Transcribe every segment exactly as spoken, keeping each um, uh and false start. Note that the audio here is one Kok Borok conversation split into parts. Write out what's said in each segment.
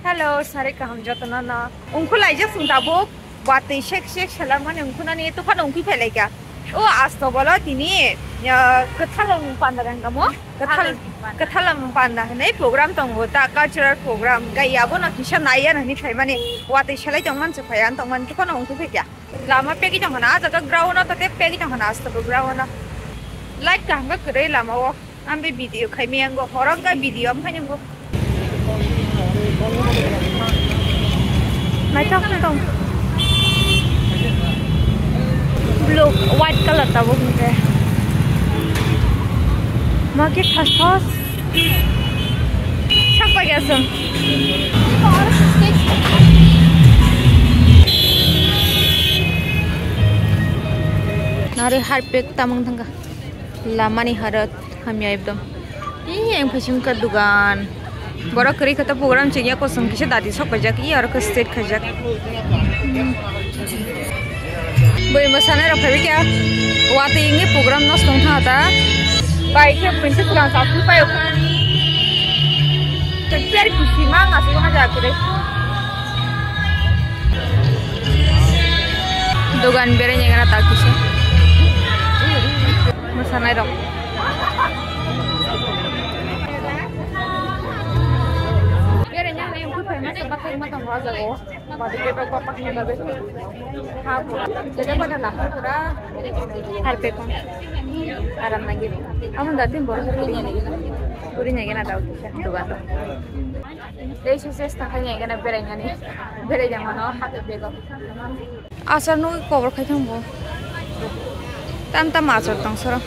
Hello, sari kaham jotono no. Ungkhu laijak sung tabuk, watwi sek sek selamani ungkhu nani tuphano ungkhui phailaikha. O asto bolo tini, ah, kwthalang panda rang kamo. Kwthal-, kwthalang panda hwnwi program tongo ta, cultural program. Gai abo no kisa naiya nani phaimani, watwi selai tongman se phaiya tongman tuphano ungkhui phaikha. Lama pegwi tongkha na, ah jaga ground o to tei pegwi tongkha na, asto ground o. Light kaham khe kwrwi lama o. Ang bai video khai maya wngkha, horo wngkha video, omo haino wngkha. Naithok wngkha. Blue, white colour tabuk hwnkhe. Ma khe thas thas. Sak bai aswng. Narwi harpek tamung thangkha. Lamani harat hamya ekdom. Ih, yang phaising ka dugan. Borok kwrwi khe to program chengya kosong kisa dati sok paijak. Ih, aro khe state khaijak. Hmm. Bui mwsana rok phaiwi khe watwi wngwi program nosto wng thangkha ta. Bai khe buini swkang chapli paio. Tei chair kisi ma ngasugwi haja kwrwi. Dogan berai nyagra ta kisa. Mwsanairok. Berai nyagra yang kufai masa bathai ma tongo o jaga o. Badi kebak bapak ni babe. Ha, jadi pada lapar pura. Harpe kon. Aram lagi. Amo dati borok puri nyagra. Puri nyagra ta kisa. Dogan. Tei se chesta khainai gana berainani. Berai jangmano hati bego. Achar nugwi kobor khai thangbo. Tam tam achar tong soro.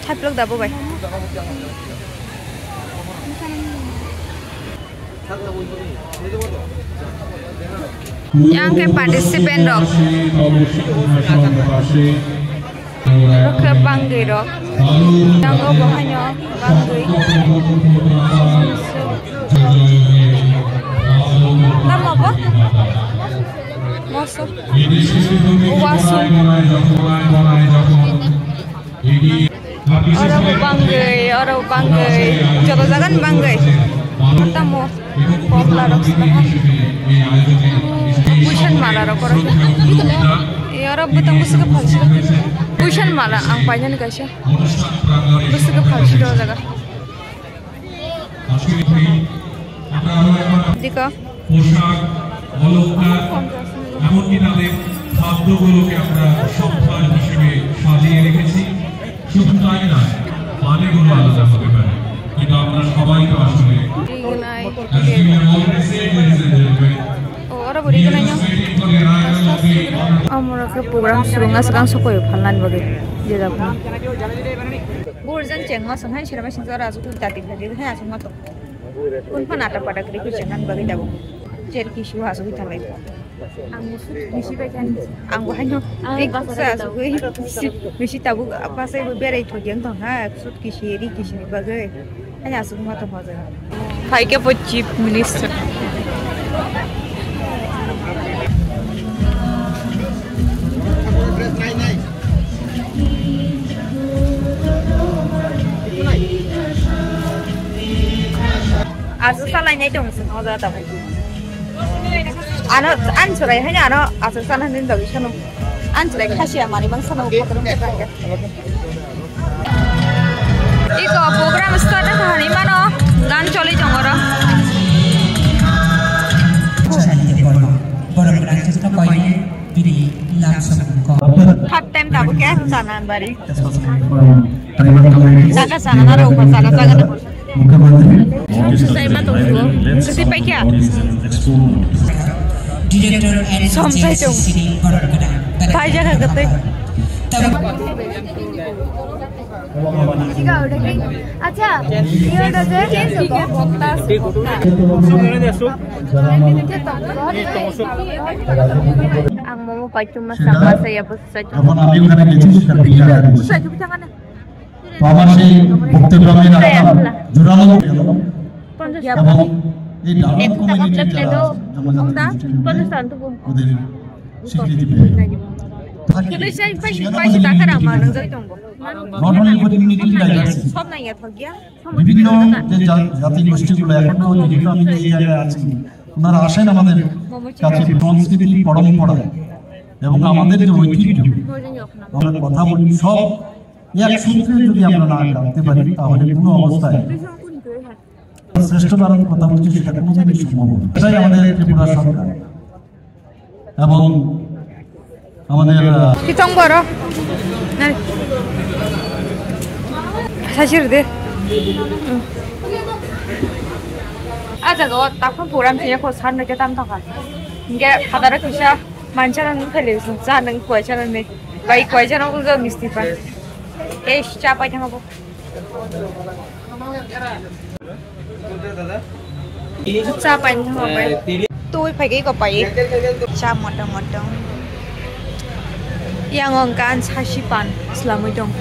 Thaplok da bo bai. Yang khe participant rok. Rokhe bangwi rok. Yang o bo haino bangwi. Tamo bo? Moso. Uasu. Oro bo bangwi, oro bo bangwi. Joto jagan bangwi. Tamo. Pokla rok sida ha. Puisan mala rok oro. Oro bwtang bwswk phalsi. Puisan mala ang painani kaisa. Bwswk phalsi o jaga. Diko. পোশাক, অলংকার, এমনকি তাদের খাদ্যগুলোকে আমরা সম্ভার হিসেবে সাজিয়ে রেখেছি। শুধু তাই নয়, পানিগুলো আলাদা হতে পারে, কিন্তু আমরা সবাই তো আসলে Rignai. As we have already said, ladies and gentlemen, O, oro bo rignai no. Amoro khe program swrwngna swkang sokoi phalnani bagwi jejak no. Burjan chengma song hai sirama sing jora asuk dati phajil hai asuk mato. Kun phan ata pada kri kri chengna bagwi dabo. Cherki shu asuk thalai. Ang bo sut bisi bai khan. Ang bo haino. Ang basa sa bai asuk bisi tabuk apa sai bo berai thok yang tong ha. Sut kisi ri kisi ni bagwi. Haino asuk ma tong hoja. Phai khe bo chief minister. Asuk salai nai tong sung hoja ta. Ano, an surai haino ano aswk sana hinwi dagi sano. An surai khasiya mani bang sano khotrom khe bangkha. Iko program start wngkha hinwi mano, gan choli tongo oro. Borok rajyotno koine bini lam samung ko. Half time tabuk khe sana bari. Saka sana na rokha saka saka na. Mukhyamantree. Sosai ma tong suo. Sosai pai kya? Director and Som sai tong. Pai jaga kate. Acha, iya udah je. Ang momo pai cuma sama saya bos saja. এখন আমি ওখানে গেছি, সেটা বিক্রি করে দিচ্ছি। Saya cuma jangan. তো আমার সেই বক্তব্য আমি রাখলাম, জোরালো এবং এই ডাউন কমিউনিটির যারা জনজাতি গোষ্ঠী, ওদের স্বীকৃতি পেয়ে গেল। Kini sai paisi, paisi dakar ang ma nang jai tongo. Not only for unity, diversity. Sob nang ya thok ya. বিভিন্ন যে জা-, জাতিগোষ্ঠীগুলো এখনো বিভিন্ন আমি যে জায়গায় আছি, ওনারা আসেন আমাদের কাছে সংস্কৃতি পরম্পরা এবং আমাদের যে ঐতিহ্য, আমরা কথা বলি, সব এক সূত্রে যদি আমরা না গাঁথতে পারি, তাহলে কোনো অবস্থায় শ্রেষ্ঠ ভারত কথা বলছি, সেটা কোনোদিনই সম্ভব হবে না। এটাই আমাদের ত্রিপুরা সরকার এবং আমাদের, আহ, Kitong boro. Nai. Sasir de. Hmm. Aja go, takon program siya ko san na ketam taka. Ge hadaro kisa mancha nang khale, sa nang kuacha nang ne. Bai kuacha nang ko misti pa. Eish, cha pai thang abo. Cha pai thang abo. Tui phai ko pai. Cha moto moto. Yang ong kan sasi pan slamui dong.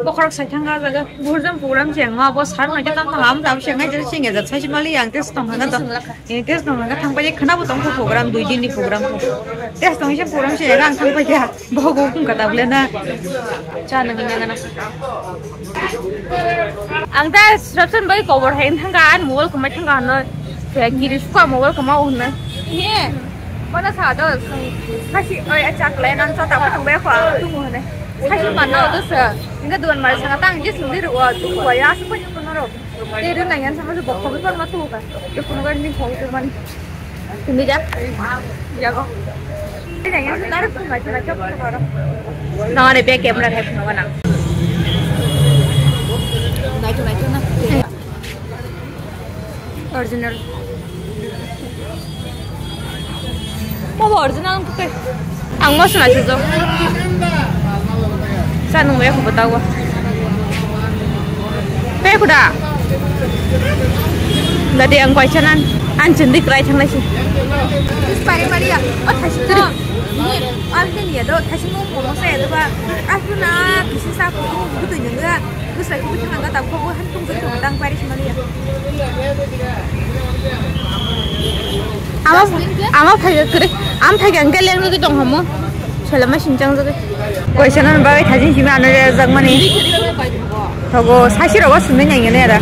Bokhorok sai thang ga jaga. Burjam program siya ngo abo sar na ketam thang am tam siya ngai jel singe jat sasi mali yang tes tong thang ga. Ini test nang nang thang paje khana bo tong kho program dui din ni program kho. Test tong ise program se ang thang paje. Bo go kum kata bole na. Cha nang nang na. Ang ta reception bai kobor hai thang ka an mobile kama thang ka no. Kiri suka mobile kama un na. Ye. Mana sa do. Kasi oi achak le nan sa ta pa thang bai kho tu mo ne. Kasi mana do sa. Inga duan mar sa ta ang je sum di ro tu ko ya su ko ko no ro. Tei rwng nai yan sama se bokol bwsang ma tuka. Tei phunuk ani phone tei mani. Tumi ja. Jago. Tei nai yan se tar phunuk nai phunuk chok phunuk aro. Nang ani back camera khai phunuk nang. Nai tu nai tu na. Original. Mo original ang tuke. Ang mo suna chujo. Sa nung ya ko batawa. Pe kuda. Dadi ang kwai chanan. Ang chindi krai thang lai si. Pare pare ya. O thasi ko. Ni, ang teni ya do. Thasi mo mo sa ya do ba. Aku na kisi sa ko. Butu nyanga. Ama, ama phai kre, am phai kang ke leng nugui tong hamo. Selama sinchang jagui. Koisa nan bagai thajin simi ano jak mani. Thogo sasi rogo sumi nai ngene ara.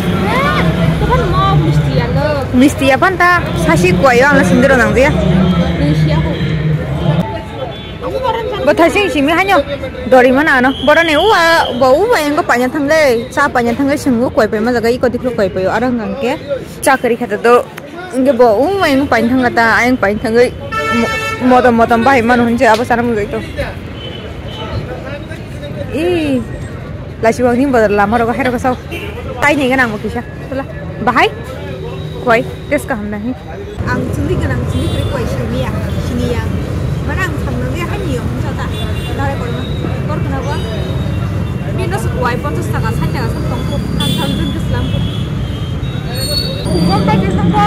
Misti ya panta sasi kuayo ang sindiro nang dia. Bo thaising simi haino dori mana ano. Boroni uwa, bo uwa engko paina thanglei, cha paina thanglei swngo koi paima jaga iko diklo koi paio. Aro hwnkha hwnkhe chakri khata do, hwnkhe bo uwa engko paina thangla ta, ayang paina thangwi mo-, modom modom bahai mano hwnse abo sana mujai to. Ih, lachiwang ni bodol lama rogo hai rogo sao. Tai ni gana mo kisa. Tula. Bahai? Koi, tes kaham nahi. Ang chwngwi gwnang, chwngwi kwrwi koi siniya, siniya. Mane ang samnang de hani yo, hwnsa ta. Dare korma. Kor khna bo. Bini no se koi ponchas taka, sait taka, sat tong ko. Ang samjun ke slam ko. Bok bai ke sat ko.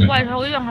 Wai, hau yang.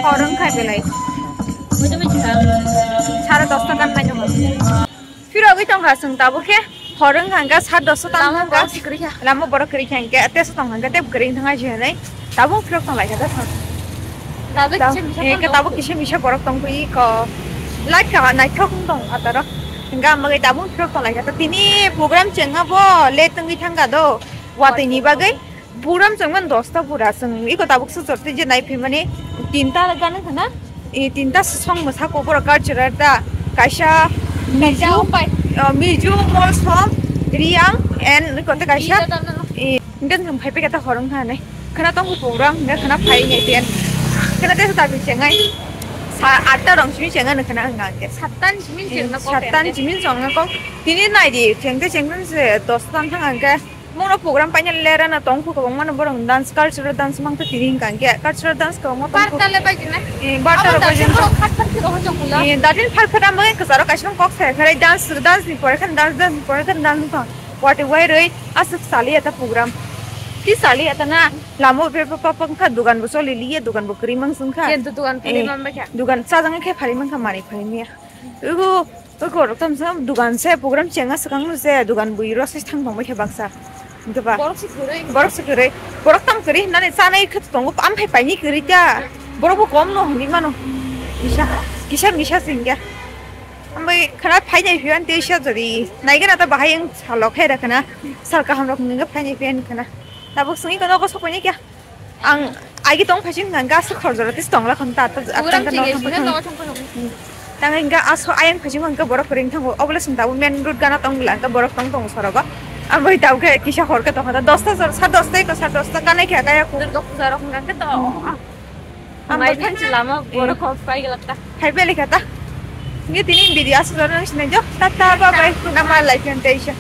Hor wngkha belai. Sare dosta tan mai tongo. Phirogwi tongkha chwng tabuk khe. Hor wngkha hwnkhe sat dosta tan lama wngkha. Borok se kwrwi kha. Lama borok kwrwi kha hwnkhe, tesa tongkha hwnkhe tei kwrwi wngthang ai se hinwi. Tabuk phirok tong lai kha ta chwng. Tabuk kisa misa tong. Tabuk kisa misa borok tongwi ko. Light kha naithok wng tong ataro. Hwnkhe ang bagwi tabuk phirok tong lai kha ta. Tini program chengma bo late wngwi thangkha do. Watwi ni bagwi. Program chengmani dosta pura chwng iko tabuk se chorte je nai phaimani tinta gana khana. E tinta song mwsa ko pura cultural ta kaisa Mizu, upai. Mizu, Molsom, Riang and iko te kaisa. E den jong phai peketa horong khana nai. Khana tong program ne khana phai ngai ten. Khana te ta bi chengai. Sa atta rong simi chengai ne khana ngai ke. Sattan simi chengna ko. Sattan simi chengna ko. Tini nai di chengte chengte se dosta thang angke. Mono program paina lera na tong kho kwbangma no borok dance, cultural dance mang khe tini hwnka hwnkhe cultural dance kwbangma tong kho. Barta le bai jina. Eh, barta le bai jina. Abo dance borok khat khat khe rohor jong kula. Eh, datin phar phar ambai kwcharo kaisa kok sai khe dance, dance ni pore khan dance, dance ni pore khan dance wngkha. Wati wai roi aswk sali ya ta program. Ti sali ya ta na lama o bebak bebak wngkha, dugan bo choli liya, dugan bo kwrwi mang sungkha. Yen to dugan kwrwi mang bai kha. Dugan chajang khe phari mang kha, manwi phari maya. Ugo. Oi, korok tam sam dugan se program chenga swkang no se dugan bui rok se thang tong bai khe baksa. Hingke ba? Borok se kwrwi. Borok se kwrwi. Borok tam kwrwi hinani chanai khe tongo, am phai paini kwrwi ta. Borok bo kom no hinwi mano. Kisa, kisa misa se hingke. Ambai khana phainai phiya ante isa jodi. Naigena ta bahai ang salok hai rakhana. Sal kaham rok nungke phainai phiya khana. Tabuk sungwi kono ko sokoni kya? Ang agi tong phaisin hwnkha gas khorjora tis tongla khon ta ta. Tang hingga aso ayang phaisin hwnkha borok kwrwng thango, obole sung tabuk main road gana tong bwla hwnkha borok tong tongo sorogo. Ang bai tabuk khe kisa hor khe tongkha ta dosta jor sa dosta eko sa dosta kanai khe kaya ko. Durga puja rok hwnkha khe to. Mai thanchi lama borok khop pai gelak ta. Hai bele kha ta. Ngi tini video aso jor nang sinai jo. Tata bye bye. Nama life and teisa.